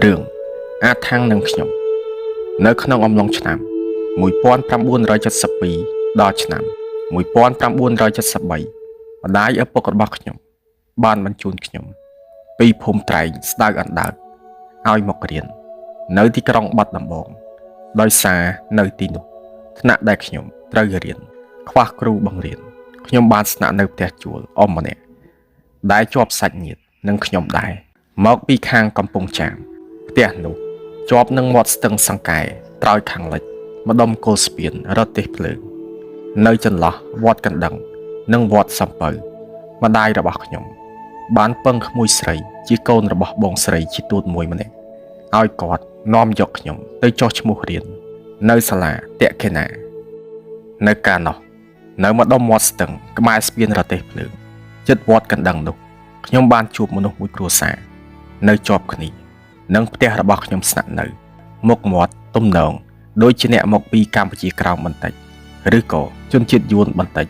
រឿងអាថាំងនិងខ្ញុំនៅក្នុងអំឡុងឆ្នាំ1972ដល់ឆ្នាំ1973ម្ដាយឪពុករបស់ខ្ញុំបានបញ្ជូនខ្ញុំពីភូមិត្រែងស្ដៅអណ្ដើកឲ្យមករៀននៅទីក្រុងបាត់ដំបងដោយសារនៅទីនោះថ្នាក់ដែលខ្ញុំត្រូវរៀនខ្វះគ្រូបង្រៀនខ្ញុំបានស្នាក់នៅផ្ទះជួលអ៊ំម្នាក់ដែលជាប់សាច់ញាតិនឹងខ្ញុំដែរមកពីខាងកំពង់ចាមផ្ទះនោះជាប់នឹងមាត់ស្ទឹងសង្កែត្រើយខាងលិចម្ដុំគល់ស្ពានរទេះភ្លើងនៅចន្លោះវត្តកណ្ដឹងនិងវត្តសំពៅម្ដាយរបស់ខ្ញុំបានពឹងក្មួយស្រីជាកូនរបស់បងស្រីជាទូតមួយម្នាក់ឲ្យគាត់នាំយកខ្ញុំទៅចុះឈ្មោះរៀននៅសាលាតក្កេណានៅកាលនោះនៅម្ដុំមាត់ស្ទឹងក្បែរស្ពានរទេះភ្លើងជិតវត្តកណ្ដឹងនោះខ្ញុំបានជួបមនុស្សមួយគ្រួសារនៅជាប់គ្នានិងផ្ទះរបស់ខ្ញុំស្នាក់នៅមុខមាត់ទំនងដូចជាអ្នកមកពីកម្ពុជាក្រោមបន្តិចឬក៏ជនជាតិយួនបន្តិច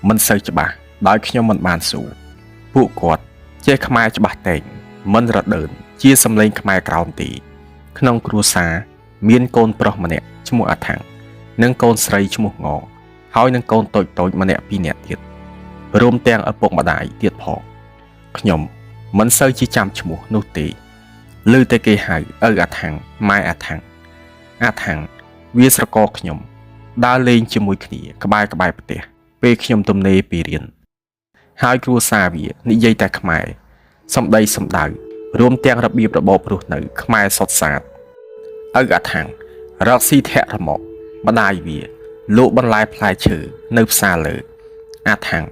មិនសូវច្បាស់ដោយខ្ញុំមិនបានសួរពួកគាត់ចេះខ្មែរច្បាស់តែងមិនរដើនជាសម្លេងខ្មែរក្រោមទេក្នុងគ្រួសារមានកូនប្រុសម្នាក់ឈ្មោះអាថាំងនិងកូនស្រីឈ្មោះងងហើយនឹងកូនតូចៗម្នាក់ពីរនាក់ទៀតរួមទាំងឪពុកម្ដាយទៀតផងខ្ញុំមិនសូវជាចាំឈ្មោះនោះទេឮតែគេហៅឪអាថាំងម៉ែអាថាំងអាថាំងវាស្រកខ្ញុំដើរលេងជាមួយគ្នាក្បែរៗផ្ទះពេលខ្ញុំទំនេរពីរៀនហើយគ្រួសារវានិយាយតែខ្មែរសម្ដីសម្ដៅរួមទាំងរបៀបរបបរស់នៅខ្មែរសុទ្ធសាធឪអាថាំងរកស៊ីធាក់រមាក់ម្ដាយវាលក់បន្លែផ្លែឈើនៅផ្សារលើអាថាំង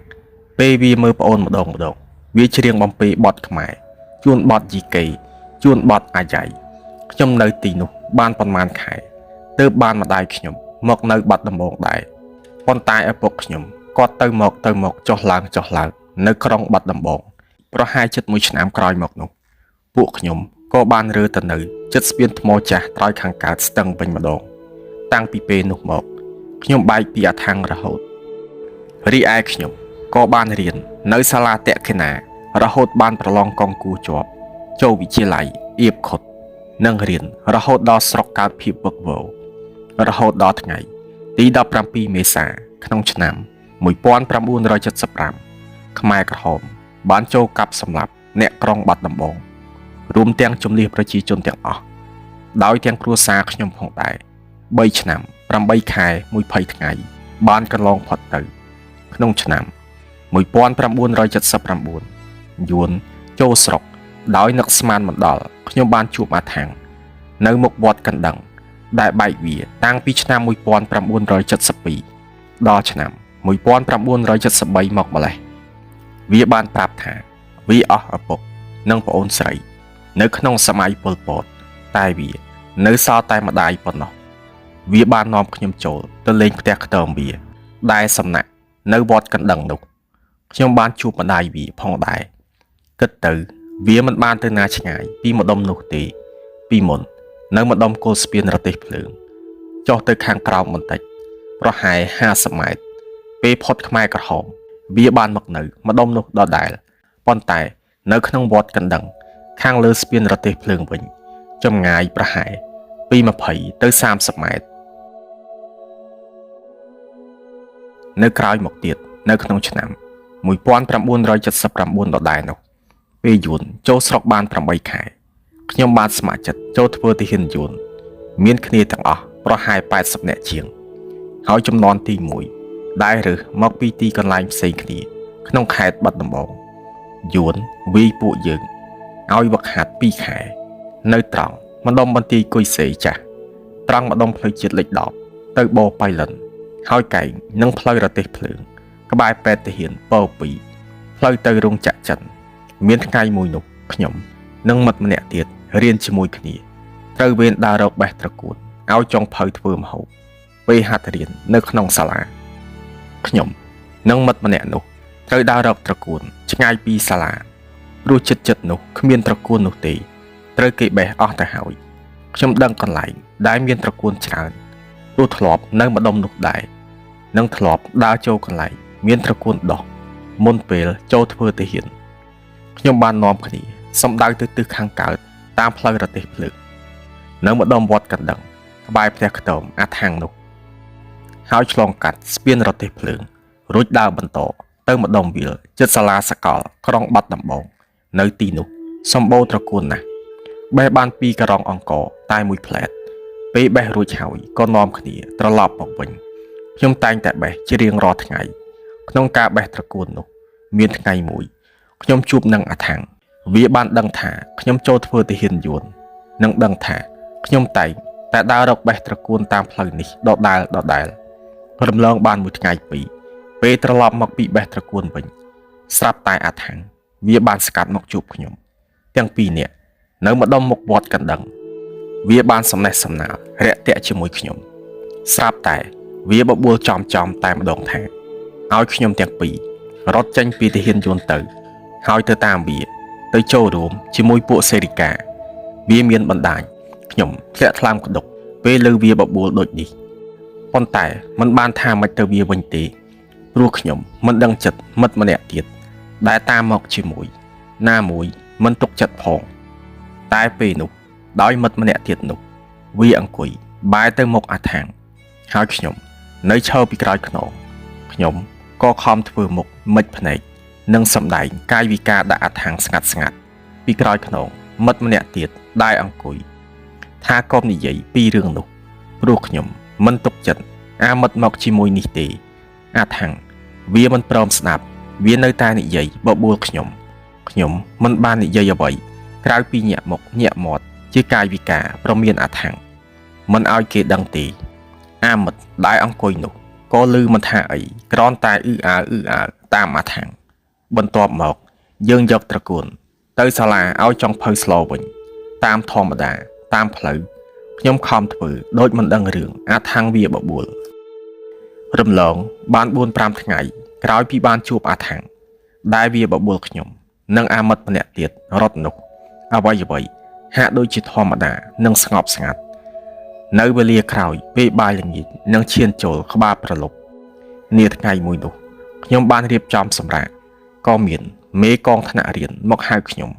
ពេលវាមើលប្អូនម្ដងម្ដងវាច្រៀងបំពេបទខ្មែរជួនបទយីកេជួនបទអាយ៉ៃខ្ញុំនៅទីនោះបានប៉ុន្មានខែទើបបានម្ដាយខ្ញុំមកនៅបាត់ដំបងដែរប៉ុន្តែឪពុកខ្ញុំគាត់ទៅមកទៅមកចុះឡើងចុះឡើងនៅក្រុងបាត់ដំបងប្រហែលជិត1ឆ្នាំក្រោយមកនោះពួកខ្ញុំក៏បានរើទៅនៅជិតស្ពានថ្មចាស់ត្រើយខាងកើតស្ទឹងវិញម្ដងតាំងពីពេលនោះមកខ្ញុំបែកពីអាថាំងរហូតរីឯខ្ញុំក៏បានរៀននៅសាលាតក្កណារហូតបានប្រឡងកងគូជាប់ចូលវិទ្យាល័យអៀបខុតនិងរៀនរហូតដល់ស្រុកកើតភាពវឹកវររហូតដល់ថ្ងៃទី17មេសាក្នុងឆ្នាំ1975ខ្មែរក្រហមបានចូលកាប់សម្លាប់អ្នកក្រុងបាត់ដំបងរួមទាំងជំនះប្រជាជនទាំងអស់ដោយទាំងគ្រួសារខ្ញុំផងដែរ3ឆ្នាំ8ខែ20ថ្ងៃបានកន្លងផុតទៅក្នុងឆ្នាំ1979យួនចូលស្រុកដោយនឹកស្មានមិនដល់ខ្ញុំបានជួបអាថាំងនៅមុខវត្តកណ្ដឹងដែលបែកវាតាំងពីឆ្នាំ1972ដល់ឆ្នាំ1973មកម្លេះវាបានប្រាប់ថាវាអស់ឪពុកនិងប្អូនស្រីនៅក្នុងសម័យប៉ុលពតតែវានៅសល់តែម្ដាយប៉ុណ្ណោះវាបាននាំខ្ញុំចូលទៅលេងផ្ទះខ្ទមវាដែលសំណាក់នៅវត្តកណ្ដឹងនោះខ្ញុំបានជួបម្ដាយវាផងដែរគិតទៅវាមិនបានទៅណាឆ្ងាយពីម្ដុំនោះទេពីមុននៅម្ដុំគល់ស្ពានរទេះភ្លើងចុះទៅខាងក្រោមបន្តិចប្រហែល50ម៉ែត្រពេលផុតខ្មែរក្រហមវាបានមកនៅម្ដុំនោះដដែលប៉ុន្តែនៅក្នុងវត្តកណ្ដឹងខាងលើស្ពានរទេះភ្លើងវិញចម្ងាយប្រហែលពី20ទៅ30ម៉ែត្រនៅក្រោយមកទៀតនៅក្នុងឆ្នាំ1979ដដែលនោះពេលយួនចូលស្រុកបាន8ខែខ្ញុំបានស្ម័គ្រចិត្តចូលធ្វើទាហានយួនមានគ្នាទាំងអស់ប្រហែល80នាក់ជាងហើយចំនួនទី1ដែលរើសមកពីទីកន្លែងផ្សេងគ្នាក្នុងខេត្តបាត់ដំបងយួនវាយពួកយើងឲ្យវឹកហាត់2ខែនៅត្រង់ម្ដុំបន្ទាយគុយសេចាស់ត្រង់ម្ដុំផ្លូវជាតិលេខ10ទៅបូបៃលិនហើយកែងនិងផ្លូវរទេះភ្លើងក្បែរពេទ្យទាហានព2ផ្លូវទៅរោងចក្រចិនមានថ្ងៃមួយនោះខ្ញុំនិងមិត្តម្នាក់ទៀតរៀនជាមួយគ្នាត្រូវវេនដើររកបេះត្រកួនឲ្យចុងភៅធ្វើម្ហូបពេលហាត់រៀននៅក្នុងសាលាខ្ញុំនិងមិត្តម្នាក់នោះត្រូវដើររកត្រកួនឆ្ងាយពីសាលាព្រោះចិត្តនោះគ្មានត្រកួននោះទេត្រូវគេបេះអស់ទៅហើយខ្ញុំដឹងកន្លែងដែលមានត្រកួនច្រើនព្រោះធ្លាប់នៅម្ដុំនោះដែរនិងធ្លាប់ដើរចូលកន្លែងមានត្រកួនដោះមុនពេលចូលធ្វើទាហានខ្ញុំបាននាំគ្នាសំដៅទៅទិសខាងកើត តាមផ្លូវរទេះភ្លើងនៅម្ដុំវត្តកណ្ដឹងក្បែរផ្ទះខ្ទមអាថាំងនោះហើយឆ្លងកាត់ស្ពានរទេះភ្លើងរួចដើរបន្តទៅម្ដុំវាលជិតសាលាសកលក្រុងបាត់ដំបងនៅទីនោះសម្បូរត្រកួនណាស់បេះបានពីរការ៉ុងអង្ករតែមួយផ្លែតពេលបេះរួចហើយក៏នាំគ្នាត្រឡប់មកវិញខ្ញុំតែងតែបេះជារៀងរាល់ថ្ងៃក្នុងការបេះត្រកួននោះមានថ្ងៃមួយខ្ញុំជួបនឹងអាថាំងវាបានដឹងថាខ្ញុំចូលធ្វើទាហានយួននិងដឹងថាខ្ញុំតែងតែដើររកបេះត្រកួនតាមផ្លូវនេះដដែលដដែលរំលងបានមួយថ្ងៃពីរពេលត្រឡប់មកពីបេះត្រកួនវិញស្រាប់តែអាថាំងវាបានស្កាត់មកជួបខ្ញុំទាំងពីរនាក់នៅម្ដុំមុខវត្តកណ្ដឹងវាបានសំណេះសំណាលរាក់ទាក់ជាមួយខ្ញុំស្រាប់តែវាបបួលចំចំតែម្ដងថាឲ្យខ្ញុំទាំងពីររត់ចេញពីទាហានយួនទៅហើយទៅតាមវាទៅចូលរួមជាមួយពួកសេរីកាវាមានបណ្ដាញខ្ញុំធ្លាក់ថ្លើមក្តុកពេលលើវាបបួលដូចនេះប៉ុន្តែមិនបានថាមិនទៅវាវិញទេព្រោះខ្ញុំមិនដឹងចិត្តមិត្តម្នាក់ទៀតដែលតាមមកជាមួយណាមួយមិនទុកចិត្តផងតែពេលនោះដោយមិត្តម្នាក់ទៀតនោះវាអង្គុយបែរទៅមុខអាថាំងហើយខ្ញុំនៅឈរពីក្រោយខ្នងខ្ញុំក៏ខំធ្វើមុខមិចភ្នែកនិងសម្ដែងកាយវិការដាក់អាថាំងស្ងាត់ស្ងាត់ពីក្រោយខ្នងមិត្តម្នាក់ទៀតដែលអង្គុយថាកុំនិយាយពីរឿងនោះព្រោះខ្ញុំមិនទុកចិត្តអាមិត្តមកជាមួយនេះទេអាថាំងវាមិនព្រមស្ដាប់វានៅតែនិយាយបបួលខ្ញុំខ្ញុំមិនបាននិយាយអ្វីក្រៅពីញាក់មុខញាក់មាត់ជាកាយវិការប្រមានអាថាំងមិនឲ្យគេដឹងទេអាមិត្តដែលអង្គុយនោះក៏លឺមិនថាអីគ្រាន់តែអ៊ឺអើអ៊ឺអើតាមអាថាំងបន្ទាប់មកយើងយកត្រកួនទៅសាលាឲ្យចុងភៅស្លវិញតាមធម្មតាតាមផ្លូវខ្ញុំខំធ្វើដូចមិនដឹងរឿងអាថាំងវាបបួលរំលងបាន 4-5 ថ្ងៃក្រោយពីបានជួបអាថាំងដែលវាបបួលខ្ញុំនិងអាមិត្តម្នាក់ទៀតរត់នោះអ្វីអ្វីហាក់ដូចជាធម្មតានិងស្ងប់ស្ងាត់នៅវេលាក្រោយពេលបាយល្ងាចនឹងឈានចូលក្បាលប្រឡប់នាថ្ងៃមួយនោះខ្ញុំបានរៀបចំសម្រាកក៏មានមេកងថ្នាក់រៀនមកហៅខ្ញុំ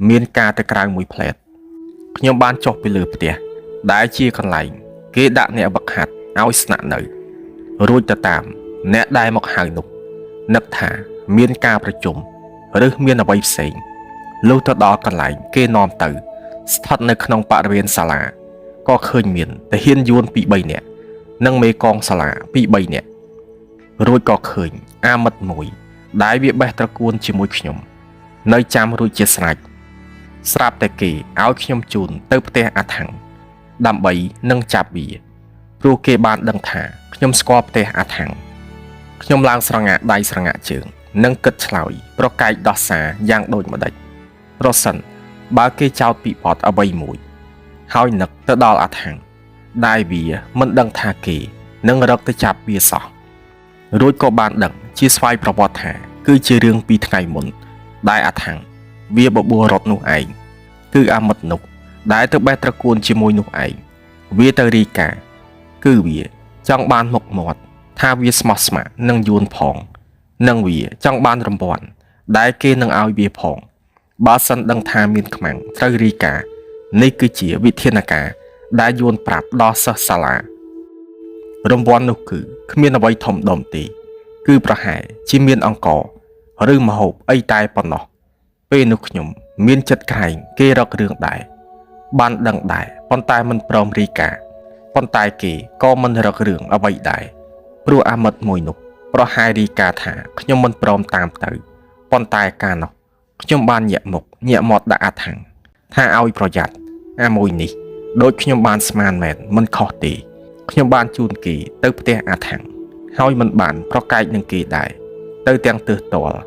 មានការទៅក្រៅមួយផ្លែតខ្ញុំបានចុះពីលើផ្ទះដែលជាកន្លែងគេដាក់អ្នកវឹកហាត់ឲ្យស្នាក់នៅរួចទៅតាមអ្នកដែលមកហៅនោះនឹកថាមានការប្រជុំឬមានអ្វីផ្សេងលុះទៅដល់កន្លែងគេនាំទៅស្ថិតនៅក្នុងបរិវេណសាលាក៏ឃើញមានទាហានយួនពី 3 នាក់និងមេកងសាលាពី 3 នាក់រួចក៏ឃើញអាមិត្តមួយដែលវាបេះត្រកួនជាមួយខ្ញុំនៅចាំរួចជាស្រេចស្រាប់តែគេឲ្យខ្ញុំជូនទៅផ្ទះអាថាំងដើម្បីនឹងចាប់វាព្រោះគេបានដឹងថាខ្ញុំស្គាល់ផ្ទះអាថាំងខ្ញុំឡើងស្រងាក់ដៃស្រងាក់ជើងនិងគិតឆ្លើយប្រកែកដោះសារយ៉ាងដូចម្ដេចប្រសិនបើគេចោទពីបទអ្វីមួយហើយនឹកទៅដល់អាថាំងដែលវាមិនដឹងថាគេនឹងរកទៅចាប់វាសោះរួចក៏បានដឹងជាស្វ័យប្រវត្តិថាគឺជារឿងពីថ្ងៃមុនដែលអាថាំងវាបបួលរត់នោះឯងគឺអាមិត្តនោះដែលទៅបេះត្រកួនជាមួយនោះឯងវាទៅរាយការណ៍គឺវាចង់បានមុខមាត់ថាវាស្មោះស្ម័គ្រនឹងយួនផងនិងវាចង់បានរង្វាន់ដែលគេនឹងឲ្យវាផងបើសិនដឹងថាមានខ្មាំងត្រូវរាយការណ៍នេះគឺជាវិធានការដែលយួនប្រាប់ដល់សិស្សសាលារង្វាន់នោះគឺគ្មានអ្វីធំដុំទេគឺប្រហែលជាមានអង្ករឬម្ហូបអីតែប៉ុណ្ណោះពេលនោះខ្ញុំមានចិត្តក្រែងគេរករឿងដែរបានដឹងដែរប៉ុន្តែមិនព្រមរាយការណ៍ប៉ុន្តែគេក៏មិនរករឿងអ្វីដែរព្រោះអាមិត្តមួយនោះប្រហែលរាយការណ៍ថាខ្ញុំមិនព្រមតាមទៅប៉ុន្តែកាលនោះខ្ញុំបានញាក់មុខញាក់មាត់ដាក់អាថាំងថាឲ្យប្រយ័ត្នអាមួយនេះដូចខ្ញុំបានស្មានមែនមិនខុសទេខ្ញុំបានជូនគេទៅផ្ទះអាថាំងហើយមិនបានប្រកែកនឹងគេដែរទៅទាំងទើសទាល់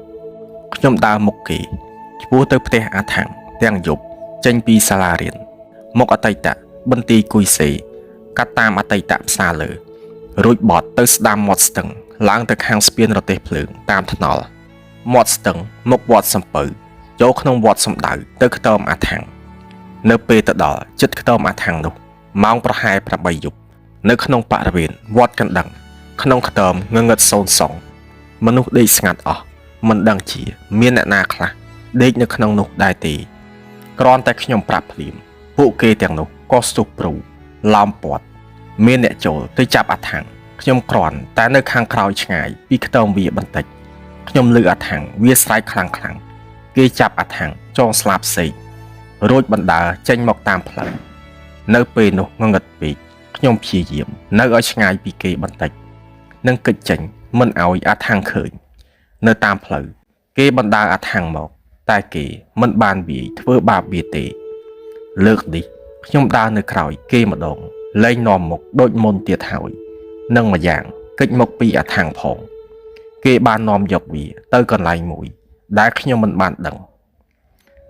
ខ្ញុំដើរមុខគេឆ្ពោះទៅផ្ទះអាថាំងទាំងយប់ចេញពីសាលារៀនមកអតីតបន្ទាយគុយសេកាត់តាមអតីតផ្សារលើរួចបត់ទៅស្ដាំមាត់ស្ទឹងឡើងទៅខាងស្ពានរទេះភ្លើងតាមថ្នល់មាត់ស្ទឹងមកវត្តសំពៅចូលក្នុងវត្តសំដៅទៅខ្ទមអាថាំងនៅពេលទៅដល់ចិត្តខ្ទមអាថាំងនោះម៉ោងប្រហែល8យប់នៅក្នុងបរិវេណវត្តកណ្ដឹងក្នុងខ្ទមងងឹតសូន្យសងមនុស្សដេកស្ងាត់អស់មិនដឹងជាមានអ្នកណាខ្លះដេកនៅក្នុងនោះដែរទេ គ្រាន់តែខ្ញុំប្រាប់ភ្លាមពួកគេទាំងនោះក៏ស្ទុះព្រូឡោមព័ទ្ធមានអ្នកចូលទៅចាប់អាថាំងខ្ញុំគ្រាន់តែនៅខាងក្រោយឆ្ងាយពីខ្ទមវាបន្តិចខ្ញុំលឺអាថាំងវាស្រែកខ្លាំងខ្លាំងគេចាប់អាថាំងចងស្លាបសេករួចបណ្ដើរចេញមកតាមផ្លូវនៅពេលនោះងងឹតពេកខ្ញុំព្យាយាមនៅឲ្យឆ្ងាយពីគេបន្តិចនិងគេចចេញមិនឲ្យអាថាំងឃើញនៅតាមផ្លូវគេបណ្ដើរអាថាំងមកតែគេមិនបានវាយធ្វើបាបវាទេលើកនេះខ្ញុំដើរនៅក្រោយគេម្ដងលែងនាំមុខដូចមុនទៀតហើយនិងម្យ៉ាងគេចមកពីអាថាំងផងគេបាននាំយកវាទៅកន្លែងមួយដែលខ្ញុំមិនបានដឹង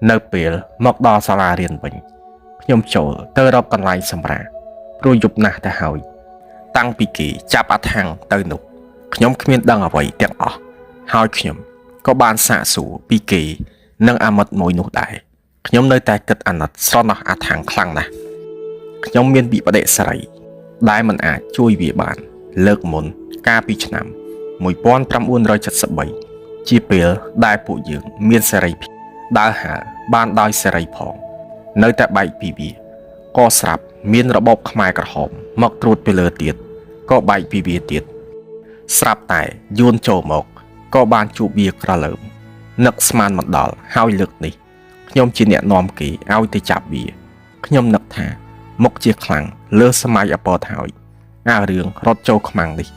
នៅពេលមកដល់សាលារៀនវិញខ្ញុំចូលទៅរកកន្លែងសម្រាកព្រោះយប់ណាស់ទៅហើយតាំងពីគេចាប់អាថាំងទៅនោះខ្ញុំគ្មានដឹងអ្វីទាំងអស់ហើយខ្ញុំក៏បានសាកសួរពីគេនិងអាមិតមួយនោះដែរខ្ញុំនៅតែគិតអាណិតស្រណោះអាថាំងខ្លាំងណាស់ខ្ញុំមានវិបដិសារីដែលមិនអាចជួយវាបានលើកមុនកាលពីឆ្នាំ1973ជាពេលដែលពួកយើងមានសេរីភាពដើរហើរបានដោយសេរីផងនៅតែបែកពីវាក៏ស្រាប់មានរបបខ្មែរក្រហមមកត្រួតពីលើទៀតក៏បែកពីវាទៀតស្រាប់តែយួនចូលមកក៏បានជួបវាក្រលើមនឹកស្មានមិនដល់ហើយលើកនេះខ្ញុំជាអ្នកនាំគេឲ្យទៅចាប់វាខ្ញុំនឹកថាមុខជាខ្លាំងលើសម័យអពតហើយអារឿងរត់ចូលខ្មាំងនេះ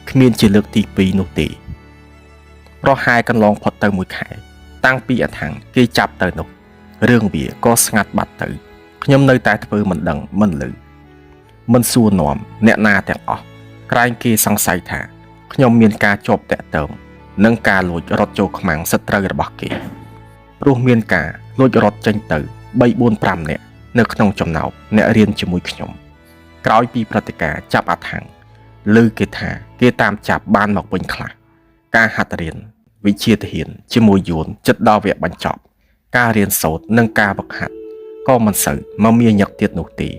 គ្មានជាលើកទី2នោះទេប្រហែលកន្លងផុតទៅមួយខែតាំងពីអាថាំងគេចាប់ទៅនោះរឿងវាក៏ស្ងាត់បាត់ទៅខ្ញុំនៅតែធ្វើមិនដឹងមិនឮមិនសួរនាំអ្នកណាទាំងអស់ក្រែងគេសង្ស័យថាខ្ញុំមានការជាប់តាក់ទងនិងការលួចរត់ចូលខ្មាំងសត្រូវរបស់គេព្រោះមានការលួចរត់ចេញទៅ3 4 5នាក់នៅក្នុងចំណោមអ្នករៀនជាមួយខ្ញុំក្រោយពីព្រឹត្តិការណ៍ចាប់អាថាំងឮគេថាគេតាមចាប់បានមកវិញខ្លះការហាត់រៀនវិជ្ជាទាហានជាមួយយួនចិត្តដល់វគ្គបញ្ចប់ការរៀនសូត្រនិងការវឹកហាត់ក៏មិនសូវមមាញឹកទៀតនោះទេ។